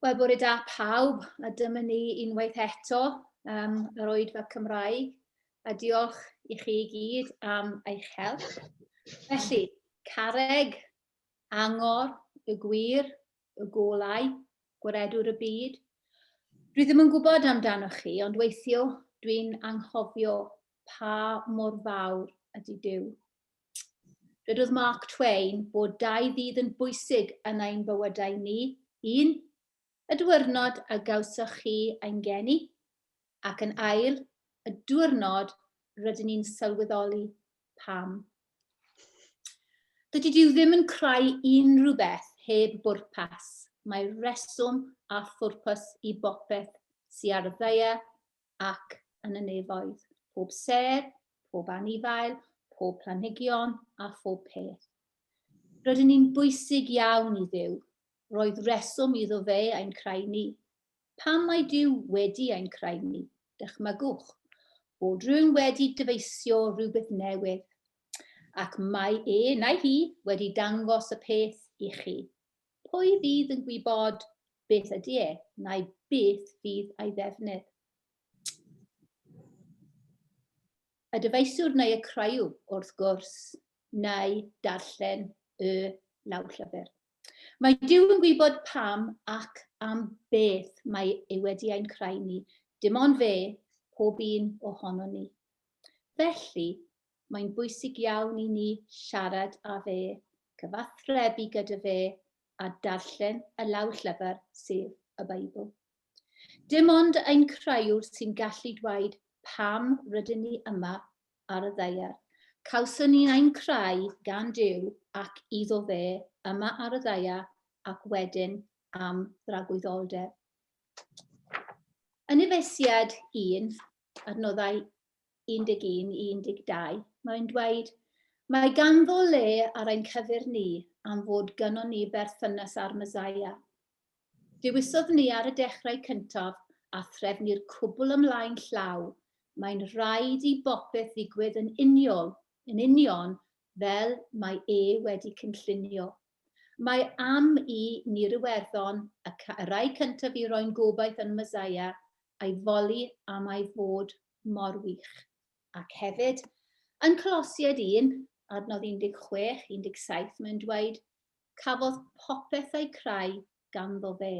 Wel, bore da pawb, a dyma ni unwaith eto um, yr oedfa Cymraeg, a diolch i chi i gyd am eich help. Felly, carreg, angor, y gwir, y golau, gwaredwr y byd. Dwi ddim yn gwybod amdanoch chi, ond weithio dwi'n anghofio pa mor fawr ydy Duw. Dwedodd Mark Twain bod dau ddydd yn bwysig yn ein bywydau ni. Un, y diwrnod a gawsoch chi ein geni, ac yn ail, y diwrnod rydyn ni'n sylweddoli pam. Dydy Duw ddim yn creu unrhyw beth heb bwrpas. Mae rheswm a phwrpas i bopeth sy ar y ddaear ac yn y nefoedd, pob sêr, pob anifail, pob planhigion a phob peth. Rydyn ni'n bwysig iawn i Dduw. Roedd reswm iddo fe ein creu ni. Pam mae Duw wedi ein creu ni? Dychmygwch bod rhywun wedi dyfeisio rhywbeth newydd, ac mae e neu hi wedi dangos y peth i chi. Pwy fydd yn gwybod beth ydy e, neu beth fydd ei ddefnydd? Y dyfeisiwr neu y creu, wrth gwrs, neu darllen y lawllyfr. Mae Duw yn gwybod pam ac am beth mae e wedi ein creu ni, dim ond fe, pob un ohono ni. Felly, mae'n bwysig iawn i ni siarad â fe, cyfathrebu gyda fe a darllen y lawllyfr, sef y Beibl. Dim ond ein crëwr sy'n gallu dweud pam rydyn ni yma ar y ddaear. Cawson ni ein creu gan Duw ac iddo fe yma ar y ddaear ac wedyn am dragwyddoldeb. Yn Efesiad 1, adnoddau 11 i 12, mae'n dweud, Mae ganddo le ar ein cyfer ni am fod gynnon ni berthynas â'r Meseia. Dewisodd ni ar y dechrau cyntaf a threfnu'r cwbl ymlaen llaw, mae'n rhaid i bopeth ddigwydd yn uniol, yn union fel mae e wedi cynllunio. Mae am i ni'r Iwerddon, y rhai cyntaf i roi'n gobaith yn y Meseia, a'i foli am ei fod mor wych. Ac hefyd, yn Colosiaid 1, adnodd 16, 17, mae'n dweud, Cafodd popeth ei creu ganddo fe,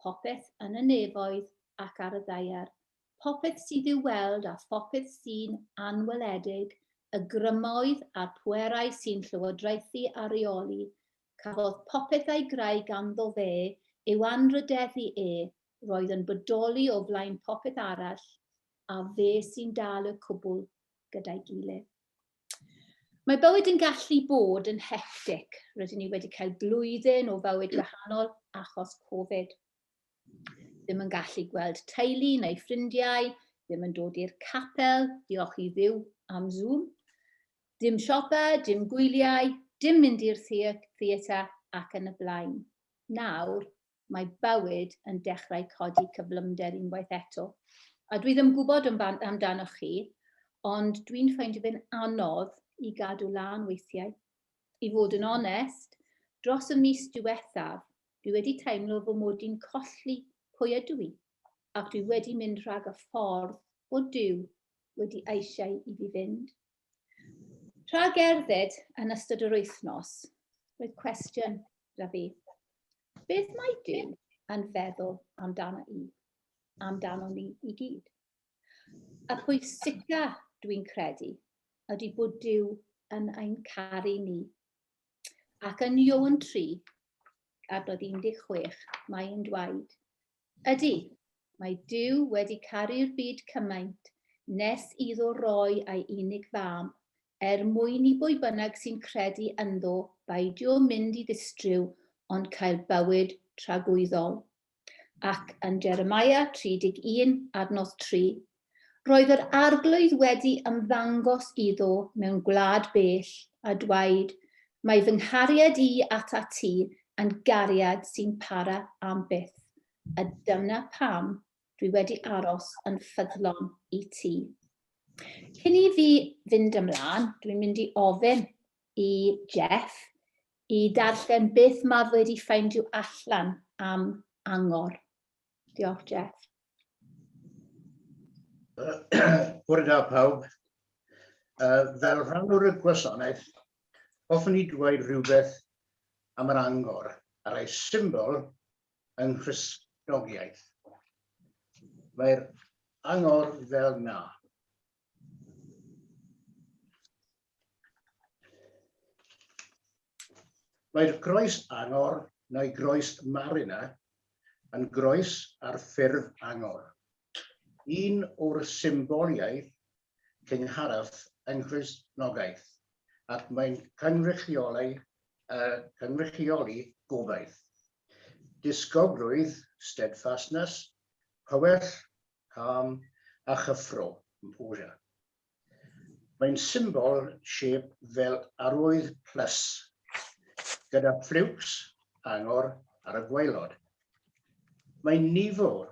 popeth yn y nefoedd ac ar y ddaear, popeth sydd i'w weld a phopeth sy'n anweledig, y grymoedd a'r pwerau sy'n llywodraethu a rheoli, cafodd popeth ei greu ganddo fe, i'w anrhydeddu e, roedd yn bodoli o flaen popeth arall, a fe sy'n dal y cwbl gyda'i gilydd. Mae bywyd yn gallu bod yn hectic. Rydyn ni wedi cael blwyddyn o fywyd gwahanol achos Covid. Ddim yn gallu gweld teulu neu ffrindiau, ddim yn dod i'r capel, diolch i Dduw am Zoom. Dim siopa, dim gwyliau, dim mynd i'r theatr ac yn y blaen. Nawr, mae bywyd yn dechrau codi cyflymder unwaith eto. A dwi ddim yn gwybod amdanoch chi, ond dwi'n ffeindio fe'n anodd i gadw lan weithiau. I fod yn onest, dros y mis diwethaf, dwi wedi teimlo fy mod i'n colli pwy ydw i, ac dwi wedi mynd rhag y ffordd bod Duw wedi eisiau i fi fynd. Tra gerdded yn ystod yr wythnos, roedd cwestiwn gyda fi. Beth mae Duw yn feddwl amdano i? Amdano ni i gyd? Y pwysica dwi'n credu ydy bod Duw yn ein caru ni. Ac yn Ioan 3, adnod 16, mae'n dweud, Ydy, mae Duw wedi caru'r byd cymaint nes iddo roi ei unig fab, er mwyn i bwy bynnag sy'n credu ynddo beidio mynd i ddistryw ond cael bywyd tragwyddol. Ac yn Jeremiah 31, adnodd 3, Roedd yr Arglwydd wedi ymddangos iddo mewn gwlad bell, a dweud, Mae fy nghariad i atat ti yn gariad sy'n para am byth, a dyna pam dwi wedi aros yn ffyddlon i ti. Cyn i fi fynd ymlaen, dwi'n mynd i ofyn i Jeff i darllen beth mae wedi ffeindio allan am angor. Diolch, Jeff. Bore da pawb. Fel rhan o'r gwasanaeth, hoffwn i dweud rhywbeth am yr angor a'r ei symbol yng Nghristnogiaeth. Mae'r angor fel na. Mae'r groes angor neu groes marina yn groes ar ffurf angor, un o'r symboliaeth cynharaf yng Nghristnogaeth, ac mae'n cynrychioli, uh, cynrychioli gobaith, disgogrwydd, steadfastness, pywell, calm, a chyffro, composure. Mae'n symbol siêp fel arwydd plus, gyda ffliwcs angor ar y gwaelod. Mae nifer,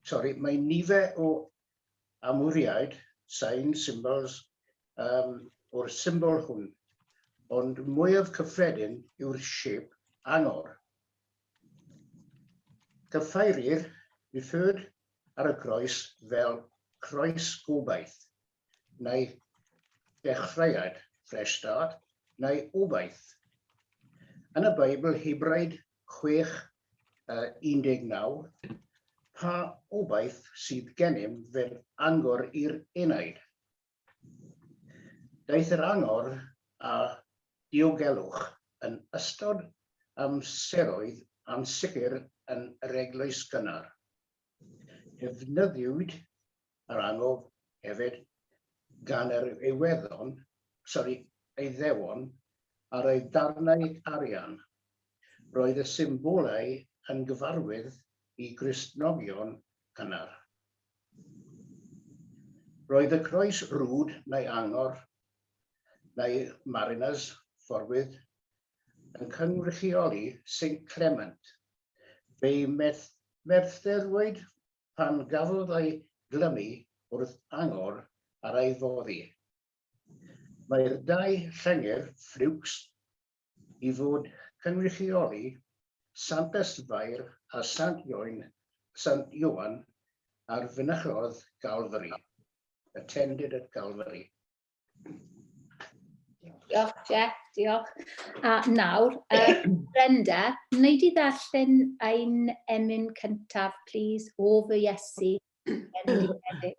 sorry, mae nifer o amwyriaid, sign symbols, um, o'r symbol hwn, ond mwyaf cyffredin yw'r siêp angor. Cyffeirir, referred, ar y groes fel croes gobaith, neu dechreuad, fresh start, neu obaith. Yn y Beibl Hebraid 6, 19, pa obaith sydd gennym fel angor i'r enaid? Daeth yr angor â diogelwch yn ystod amseroedd ansicr yn yr eglwys gynnar. Defnyddiwyd yr angor hefyd gan yr Iweddon, sori, Iddewon ar eu darnau arian. Roedd y symbolau yn gyfarwydd i Gristnogion cynnar. Roedd y croes rwd neu angor, neu mariners, fforwydd, yn cynrychioli Saint Clement. Fe'i mertherwyd pan gafodd ei glymu wrth angor ar ei foddi. Mae'r dau llyngyr, ffliwcs, i fod cynrychioli Santes Fair a Sant Ioan, Sant Ioan ar fynychodd Calvary, attended at Calvary. Diolch, Jeff, diolch. A nawr, Brenda, wneud i ddarllen ein emyn cyntaf, please, o fy Iesu, bendigedig.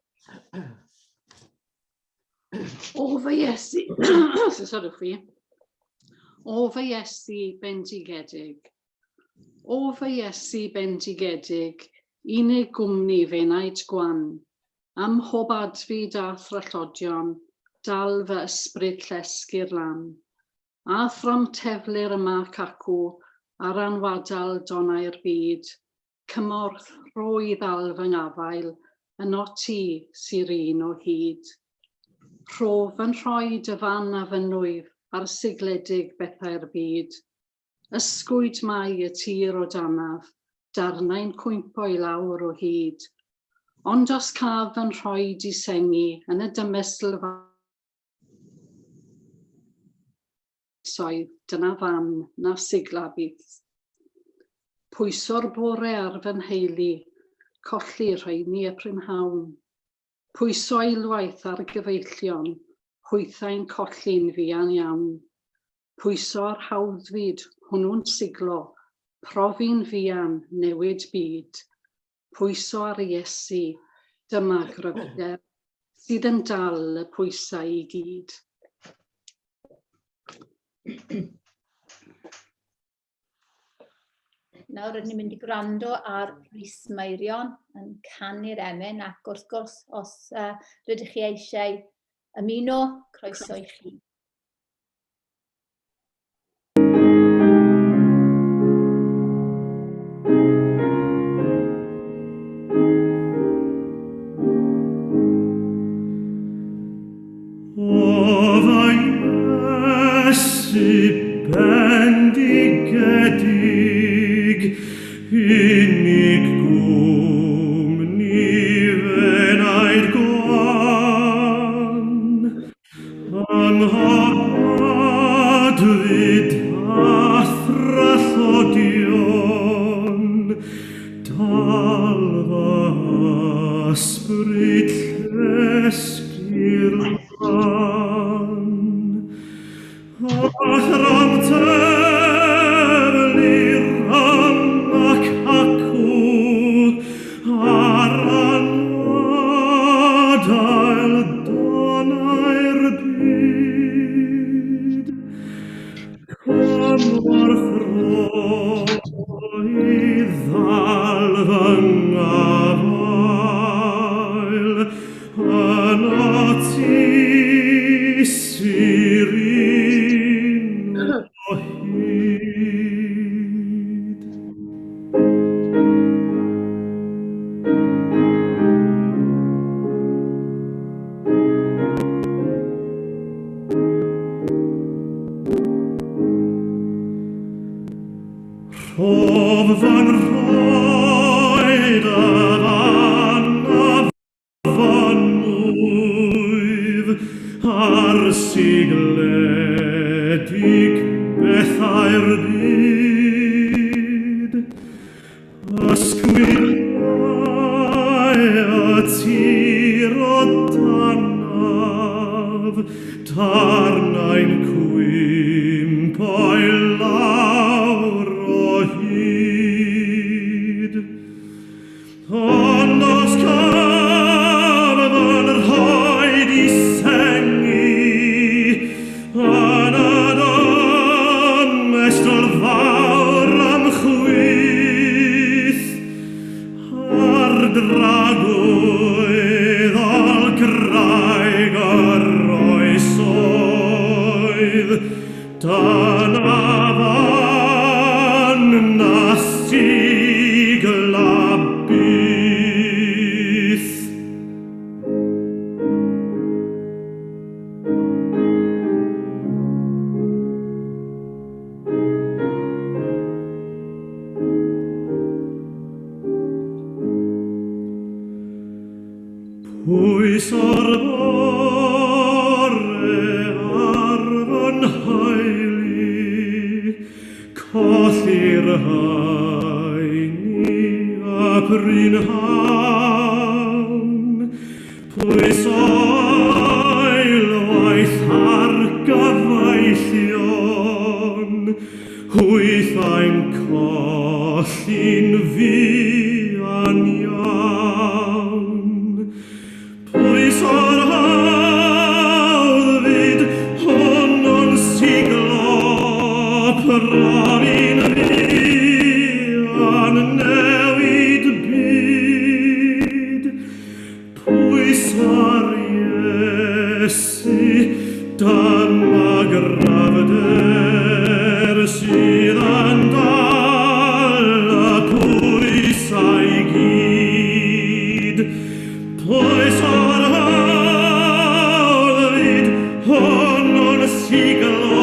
O fy Iesu, sorry fi. O fy Iesu bendigedig. O fy Iesu bendigedig, unig gwmni f'enaid gwan, Ym mhob adfyd a thrallodion, dal fy ysbryd llesg i'r lan. A throm teflir y mac acw, ar anwadal donnau'r byd, Cymorth, rho i ddal fy ngafael, ynot ti sy'r un o hyd. Rho fy nhroed dy fan a fy nwyf ar sigledig bethau'r byd. Ysgwyd mai y tir o danaf, darnau'n cwympo i lawr o hyd. Ond os caf fy nhroed i sengi yn y dymestl Oesoedd, dyna fan na sigla byth. Pwyso'r bore ar fy nheulu, colli rheini y prynhawn. Pwyso eilwaith ar gyfeillion, hwythau'n colli'n fuan iawn. Pwyso ar hawddfyd, hwnnw'n siglo, profi'n fuan, newid byd. Pwyso ar Iesu, dyma gryfder sydd yn dal y pwysau i gyd. Nawr rydyn ni'n mynd i gwrando ar Rhys Meirion yn canu'r emyn ac wrth gwrs os rydych chi eisiau ymuno, croeso i chi. Bendigedig, unig gwmni f'enaid gwan. Ym mhob adfyd a thrallodion, Ysbryd llesgu'r lan. A thram teflu ram ac acw, ar anadael donau'r byd. Cymorth rho i ddal fy ngafael, Yno ti sy'r un o hyd. Rhof fy nhroed y fan a Fanwyf ar sigledig bethau'r byd, Ysgwyddau y tir o danaf, darnau'n cwympo i lawr o hyd. Ond os caf fy rhaid i sengi yn y dymestl fawr am chwith, ar dragwyddol graig yr oesoedd, Dyna fan na sigla byth. Pwyso'r bore ar fy nhaulu, colli'r rhaini a prynhawn. Pwyso eilwaith ar gyfeillion, hwythau'n colli'n fuan iawn. Pwyso'r hawdd fyd honno'n siglo, profi'n fuan newid byd. Pwyso'r Iesu, dyma grafder sydd yn dal y pwysau i gyd. Pwyso'r hawl fyd honno'n siglo,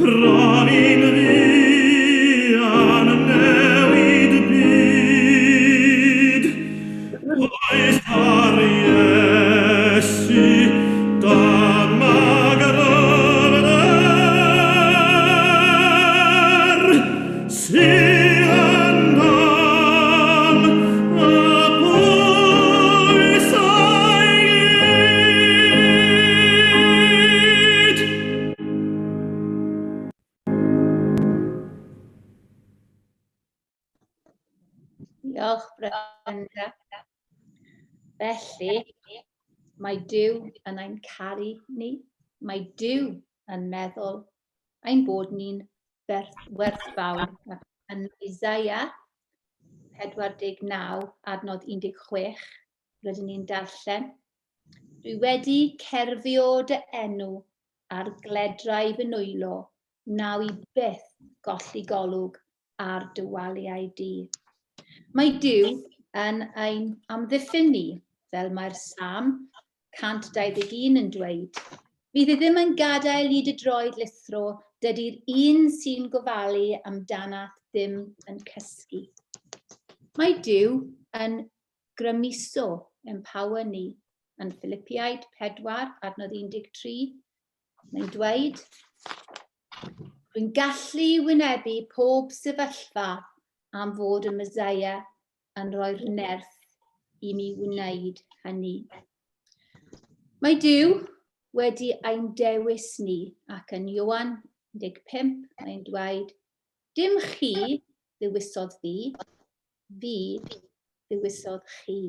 profi'n fuan newid byd. Oes ar Iesu, dyma gryfder sydd yn dal y pwysau gyd. Diolch, Brenda. Felly, mae Duw yn ein caru ni. Mae Duw yn meddwl ein bod ni'n werthfawr. Yn Isaiah 49, adnod 16, rydyn ni'n darllen, Dwi wedi cerfio dy enw ar gledrau fy nwylo, naw i byth golli golwg ar dy waliau di. Mae Duw yn ein amddiffyn ni, fel mae'r Salm 121 yn dweud. Fydd e ddim yn gadael i dy droed lithro, dydy'r un sy'n gofalu amdanat ddim yn cysgu. Mae Duw yn grymuso, empower ni. Yn Philippiaid 4, adnodd 13, mae'n dweud, Dwi'n gallu wynebu pob sefyllfa am fod y Meseia yn rhoi'r nerth i mi wneud hynny. Mae Duw wedi ein dewis ni ac yn Ioan 15 mae'n dweud, Dim chi ddewisodd fi, fi ddewisodd chi.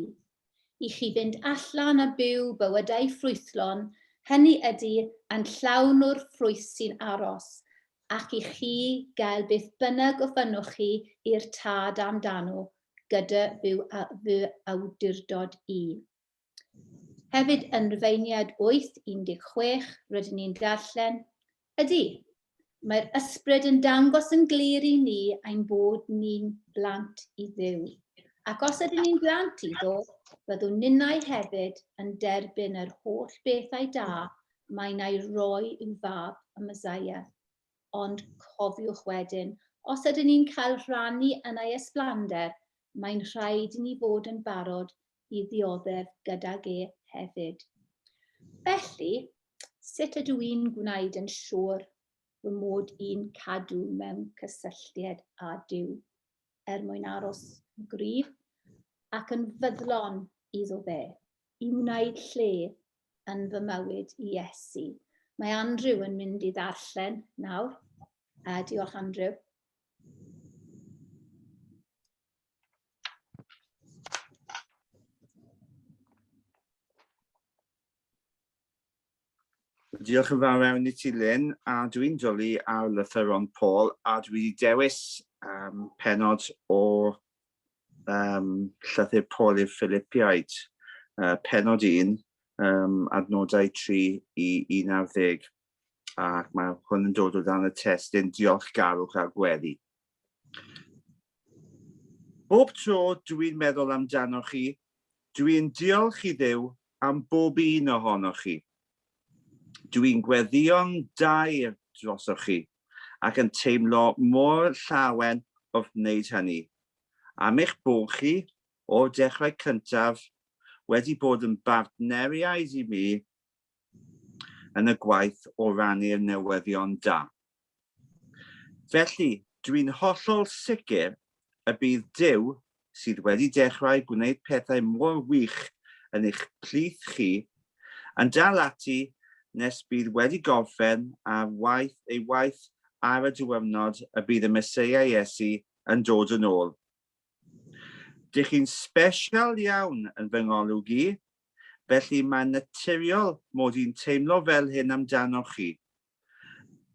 I chi fynd allan a byw bywydau ffrwythlon, hynny ydy, yn llawn o'r ffrwyth sy'n aros, ac i chi gael beth bynnag ofynnwch chi i'r Tad amdano gyda fy awdurdod i. Hefyd yn Rufeiniad 8:16 rydyn ni'n darllen, Ydy, mae'r Ysbryd yn dangos yn glir i ni ein bod ni'n blant i Dduw. Ac os ydyn ni'n blant iddo, byddwn ninnau hefyd yn derbyn yr holl bethau da mae'n ei roi i'w fab y Meseia. Ond cofiwch wedyn, os ydyn ni'n cael rhannu yn ei ysblander, mae'n rhaid i ni fod yn barod i ddioddef gydag e hefyd. Felly, sut ydw i'n gwneud yn siŵr fy mod i'n cadw mewn cysylltiad â Duw er mwyn aros yn gryf ac yn fyddlon iddo fe, i wneud lle yn fy mywyd i Iesu? Mae Andrew yn mynd i ddarllen nawr. Diolch, Andrew. Diolch yn fawr iawn i ti, Lynn, a dwi'n dwlu ar lythyron Paul, a dwi wedi dewis penod o llythyr Paul i'r Philippiaid, penod 1, adnodau 3 i 11, ac mae hwn yn dod o dan y testun diolchgarwch a gweddi. Bob tro dwi'n meddwl amdanoch chi, dwi'n diolch i Dduw am bob un ohonoch chi. Dwi'n gweddïo'n daer drosoch chi ac yn teimlo mor llawen wrth wneud hynny, am eich bod chi, o'r dechrau cyntaf, wedi bod yn bartneriaid i mi yn y gwaith o rannu'r newyddion da. Felly, dwi'n hollol sicr y bydd Duw, sydd wedi dechrau gwneud pethau mor wych yn eich plith chi, yn dal ati nes bydd wedi gorffen ar waith ei waith ar y diwrnod y bydd y Meseia Iesu yn dod yn ôl. Dych chi'n sbesial iawn yn fy ngolwg i, felly mae'n naturiol mod i'n teimlo fel hyn amdanoch chi.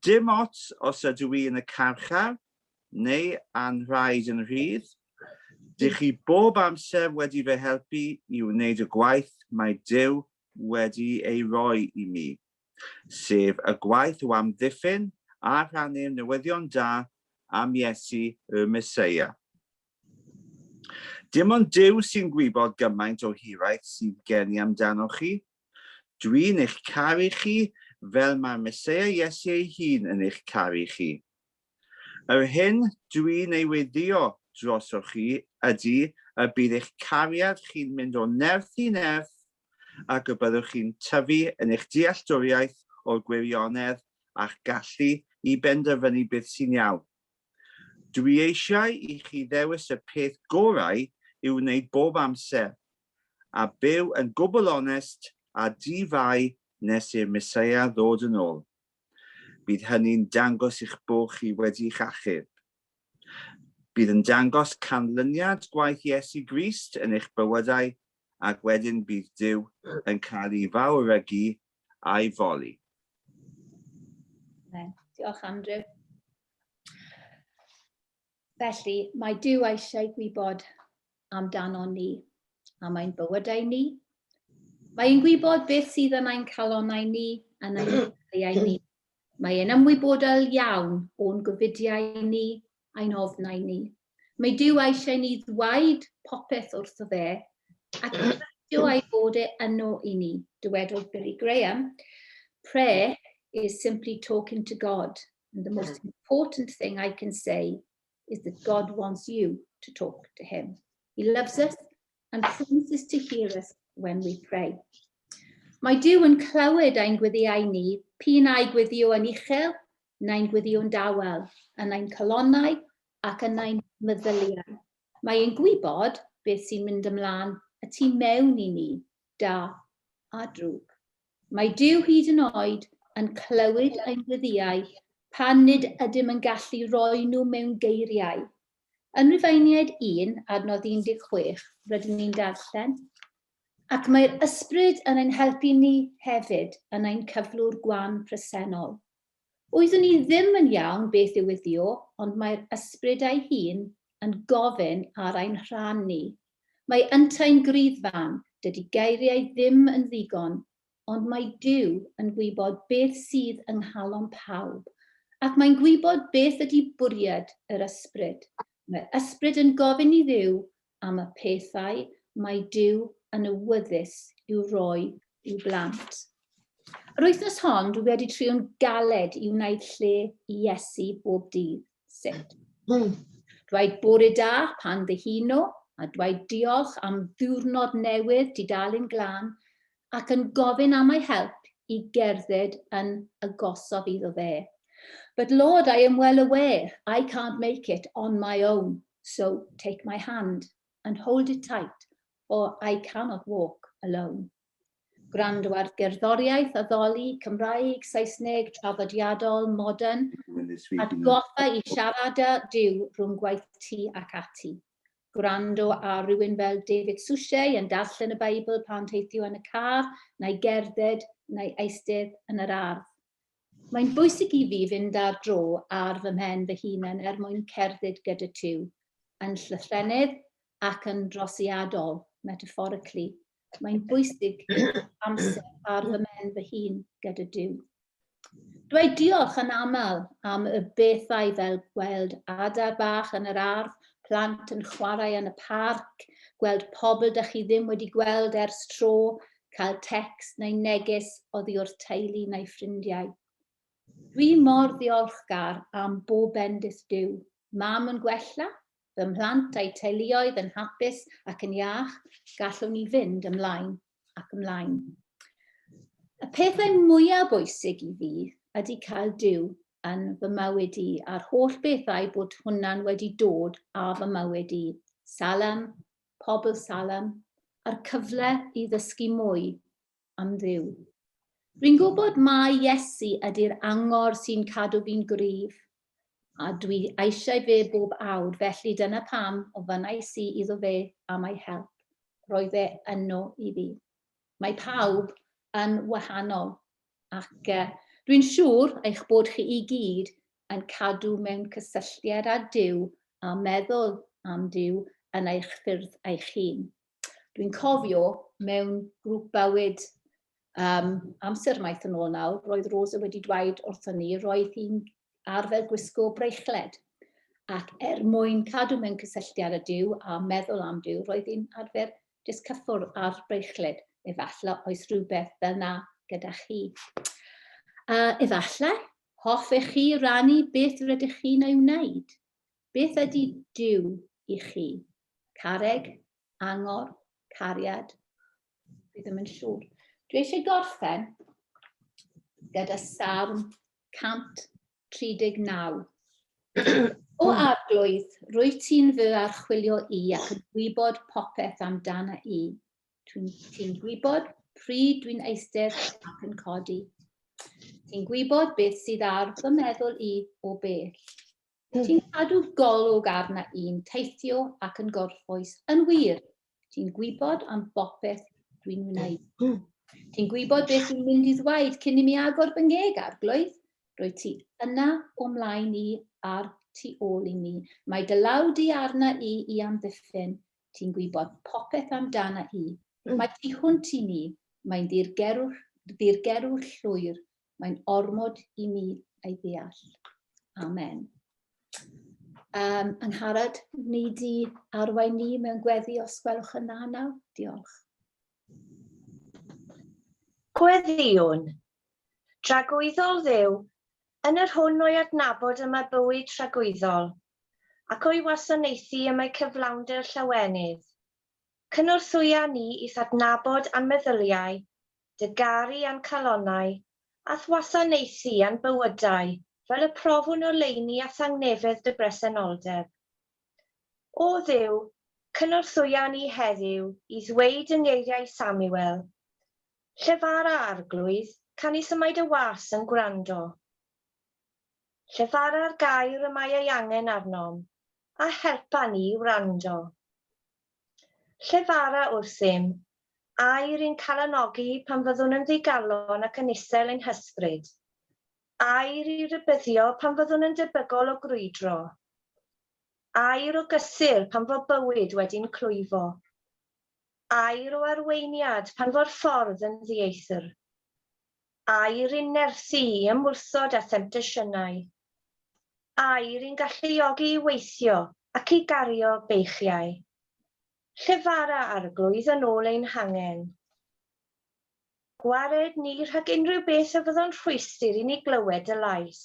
Dim ots os ydw i yn y carchar neu a'n rhaid yn rhydd, dych chi bob amser wedi fy helpu i wneud y gwaith mae Duw wedi ei roi i mi, sef y gwaith o amddiffyn a rhannu'r newyddion da am Iesu y Meseia. Dim ond Duw sy'n gwybod gymaint o hiraeth sydd gen i amdanoch chi. Dwi'n eich caru chi fel mae'r Meseia Iesu ei hun yn eich caru chi. Yr hyn dwi'n ei weddïo drosoch chi ydy y bydd eich cariad chi'n mynd o nerth i nerth ac y byddwch chi'n tyfu yn eich dealltwriaeth o'r gwirionedd a'ch gallu i benderfynu beth sy'n iawn. Dwi eisiau i chi ddewis y peth gorau i'w wneud bob amser, a byw yn gwbl onest a di-fai nes i'r Meseia ddod yn ôl. Bydd hynny'n dangos eich bod chi wedi'ch achub. Bydd yn dangos canlyniad gwaith Iesu Grist yn eich bywydau ac wedyn bydd Duw yn cael ei fawrygu a'i foli. Amen. Diolch, Andrew. Felly, mae Duw eisiau gwybod amdano ni, am ein bywydau ni. Mae'n gwybod beth sydd yn ein calonnau ni, yn ein meddyliau ni. Mae e'n ymwybodol iawn o'n gofidiau ni a'n ofnau ni. Mae Duw eisiau ni ddweud popeth wrtho fe, ac i drystio ei fod e yno i ni. Dywedodd Billy Graham, Prayer is simply talking to God. And the most important thing I can say is that God wants you to talk to him. He loves us and promises to hear us when we pray. Mae Duw yn clywed ein gweddiau ni, p'un ai gweddio yn uchel neu'n gweddïo'n dawel, yn ein calonnau ac yn ein meddyliau. Mae e'n gwybod beth sy'n mynd ymlaen y tu mewn i ni, da a drwg. Mae Duw hyd yn oed yn clywed ein gweddïau pan nid ydym yn gallu rhoi nhw mewn geiriau. Yn Rhufeiniaid 1, adnodd 16, rydyn ni'n darllen, Ac mae'r Ysbryd yn ein helpu ni hefyd yn ein cyflwr gwan presennol. Wyddwn i ddim yn iawn beth yw weddïo, ond mae'r Ysbryd ei hun yn gofyn ar ein rhan ni. Mae yntau'n griddfan, dydy geiriau ddim yn ddigon, ond mae Duw yn gwybod beth sydd yng nghalon pawb, ac mae'n gwybod beth ydy bwriad yr Ysbryd. Mae'r Ysbryd yn gofyn i Dduw am y pethau mae Duw yn awyddus i'w roi i'w blant. Yr wythnos hon, dwi wedi trio'n galed i wneud lle i Iesu bob dydd. Sut? Dweud bore da pan ddihuno, a dweud diolch am ddiwrnod newydd tudalen glân, ac yn gofyn am ei help i gerdded yn agosof iddo fe. But Lord, I am well aware I can't make it on my own, so take my hand and hold it tight, for I cannot walk alone. Gwrando ar gerddoriaeth, addoli, Cymraeg, Saesneg, traddodiadol, modern, atgoffa i siarad â Duw rhwng gwaith tŷ ac ati. Gwrando ar rywun fel David Suchet yn darllen y Beibl pan teithio yn y car, neu gerdded, neu eistedd yn yr ardd. Mae'n bwysig i fi fynd ar dro ar fy mhen fy hunan er mwyn cerdded gyda Duw, yn llythrennedd ac yn drosiadol, metaphorically. Mae'n bwysig amser ar fy mhen fy hun gyda Duw. Dweud diolch yn aml am y bethau fel gweld adar bach yn yr ardd, plant yn chwarae yn y parc, gweld pobl dych chi ddim wedi gweld ers tro, cael text neu neges oddi wrth teulu neu ffrindiau. Dwi mor ddiolchgar am bob bendith Duw. Mam yn gwella, fy mhlant a'u teuluoedd yn hapus ac yn iach, gallwn ni fynd ymlaen ac ymlaen. Y pethau mwyaf bwysig i fi ydy cael Duw yn fy mywyd i, a'r holl bethau bod hwnna'n wedi dod â fy mywyd i. Salem, pobl Salem, a'r cyfle i ddysgu mwy am Dduw. Dwi'n gwybod mai Iesu ydy'r angor sy'n cadw fi'n gryf, a dwi eisiau fe bob awr, felly dyna pam ofynnais i iddo fe am ei help. Roedd e yno i fi. Mae pawb yn wahanol, ac dwi'n siŵr eich bod chi i gyd yn cadw mewn cysylltiad â Duw a meddwl am Duw yn eich ffyrdd eich hun. Dwi'n cofio mewn grŵp bywyd um, amser maith yn ôl nawr, roedd Rosa wedi dweud wrthon ni, roedd hi'n arfer gwisgo breichled. Ac er mwyn cadw mewn cysylltiad â Duw a meddwl am Duw, roedd hi'n arfer jyst cyffwrdd ar breichled. Efallai oes rhywbeth fel na gyda chi. Efallai, hoffech chi rannu beth rydych chi'n ei wneud? Beth ydy Duw i chi? Carreg? Angor? Cariad? Dwi ddim yn siŵr. Dwi eisiau gorffen gyda Salm 139. O Arglwydd, rwyt ti'n fy archwilio i ac yn gwybod popeth amdana i. Ti'n gwybod pryd dwi'n eistedd ac yn codi. Ti'n gwybod beth sydd ar fy meddwl i o bell. Ti'n cadw golwg arna i'n teithio ac yn gorffwys. Yn wir, ti'n gwybod am bopeth dwi'n wneud. Ti'n gwybod beth dwi'n mynd i ddweud cyn i mi agor fy ngeg, Arglwydd. Rwyt ti yna o mlaen i a'r tu ôl i mi. Mae dy law di arna i i amddiffyn. Ti'n gwybod popeth amdana i. Mae tu hwnt i mi. Mae'n ddirgelwch, ddirgelwch llwyr. Mae'n ormod i mi ei ddeall. Amen. Angharad, wnei di arwain ni mewn gweddi os gwelwch yn dda nawr? Diolch. Gweddïwn. Tragwyddol Dduw, yn yr hwn o'i adnabod y mae bywyd tragwyddol, ac o'i wasanaethu y mae cyflawnder llawenydd. Cynorthwya ni i'th adnabod a'n meddyliau, dy garu a'n calonnau, a'th wasanaethu a'n bywydau, fel y profwn oleuni a thangnefedd dy bresenoldeb. O Dduw, Cynorthwya ni heddiw i ddweud yng ngeiriau Samuel, Llefara, Arglwydd, canys y mae dy was yn gwrando. Llefara'r gair y mae ei angen arnom, a helpa ni i wrando. Llefara wrthym, air i'n calanogi pan fyddwn yn ddigalon ac yn isel ein hysbryd, air i rybuddio pan fyddwn yn debygol o grwydro, Air o gysur pan fo bywyd wedi'n clwyfo. Air o arweiniad pan fo'r ffordd yn ddieithr. Air i'n nerthu i ymwrthod â themtasiynau. Air i'n galluogi i weithio ac i gario beichiau. Llefara, Arglwydd, yn ôl ein hangen. Gwared ni rhag unrhyw beth a fyddo'n rhwystr i ni glywed dy lais.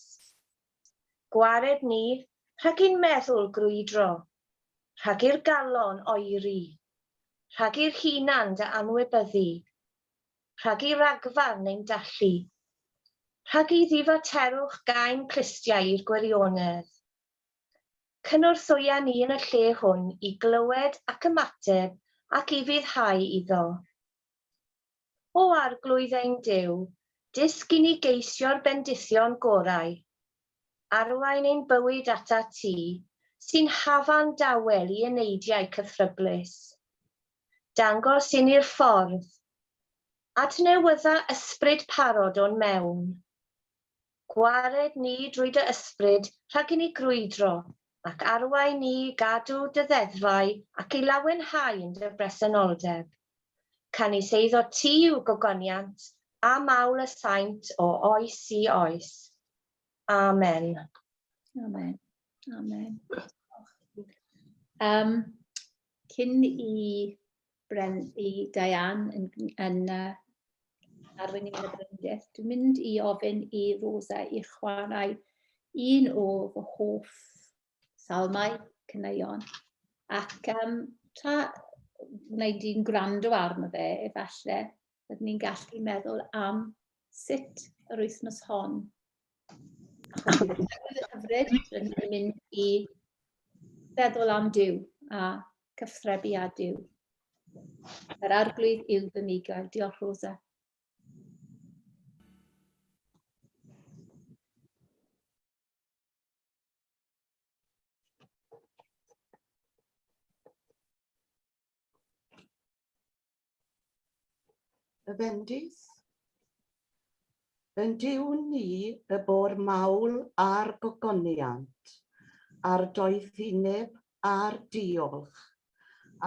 Gwared ni rhag i'n meddwl grwydro, rhag i'r galon oeri, rhag i'r hunan dy anwybyddu, rhag i ragfarn ein dallu, rhag i ddifaterwch gau'n clustiau i'r gwirionedd. Cynorthwya ni yn y lle hwn i glywed ac ymateb ac ufuddhau iddo. O Arglwydd ein Duw, dysg i ni geisio'r bendithion gorau. Arwain ein bywyd atat ti, sy'n hafan dawel i eneidiau cythryblus. Dangos i ni'r ffordd. Adnewydda ysbryd parod o'n mewn. Gwared ni drwy dy ysbryd rhag i ni grwydro, ac arwain ni i gadw dy ddeddfau ac i lawenhau yn dy bresenoldeb. Canys eiddo ti yw gogoniant a mawl y saint o oes i oes. Amen. Amen. Amen. Um, cyn i Bren, i Diane yn, yn uh, arwain i mynd y brendiaeth, dwi'n mynd i ofyn i Rosa i chwarae un o fy hoff salmau caneuon. Ac um, tra wneud i'n gwrando arno fe, efallai, byddwn ni'n gallu meddwl am sut yr wythnos hon. Achos bydd y tywydd yn hyfryd, rydyn ni'n mynd i feddwl am Duw a cyfathrebu â Duw. Yr arglwydd yw fy migael. Diolch, Rosa. Y bendith. Yn Duw ni y bo'r mawl a'r gogoniant, a'r doethineb a'r diolch,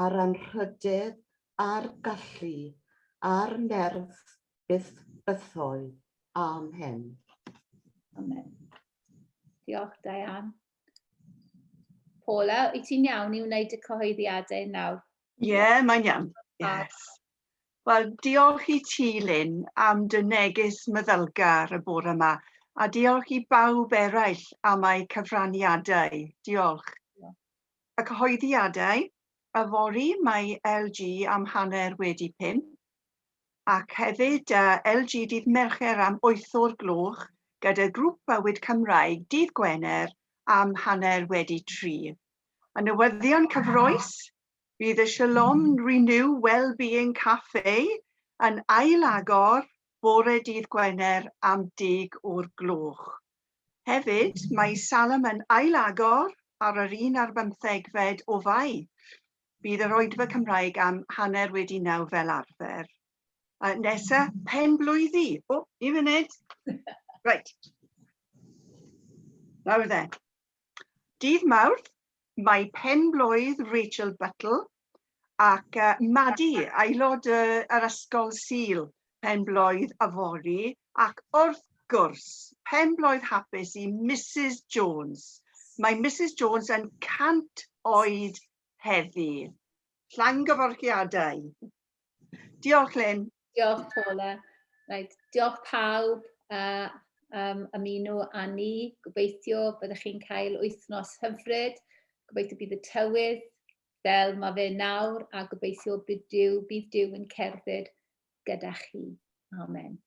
a'r anrhydedd a'r gallu, a'r nerth byth bythoedd. Amen. Amen. Diolch, Diane. Paula, wyt ti'n iawn i wneud y cyhoeddiadau nawr? Ie, yeah, mae'n iawn. Yes. Wel, diolch i ti, Lynn, am dy neges meddylgar y bore yma, a diolch i bawb eraill am eu cyfraniadau. Diolch. Y cyhoeddiadau, yfory mae LG am 5:30, ac hefyd uh, LG dydd Mercher am 8 o'r gloch gyda grŵp bywyd Cymraeg dydd Gwener am 3:30. Y newyddion cyffrous, bydd y Shalom Renew Wellbeing Cafe yn ail-agor bore dydd Gwener am 10 o'r gloch. Hefyd, mae Salem yn ail-agor ar yr un ar bymthegfed o Fai. Bydd yr oedfa Cymraeg am 9:30 fel arfer. Uh, nesa, pen blwyddi. O, oh, un munud. Right. Nawr then. Dydd Mawrth, mae pen blwydd Rachel Buttle ac uh, Maddie, aelod uh, yr Ysgol Sul, pen blwydd yfory, ac wrth gwrs, pen blwydd hapus i Mrs Jones. Mae Mrs Jones yn 100 oed heddi. Llangyfarchiadau. Diolch, Lynn. Diolch, Paula. Right. Diolch pawb uh, um, ymuno â ni. Gobeithio byddwch chi'n cael wythnos hyfryd. Gobeithio bydd y tywydd fel mae fe nawr a gobeithio bydd Duw, bydd Duw yn cerdded gyda chi. Amen.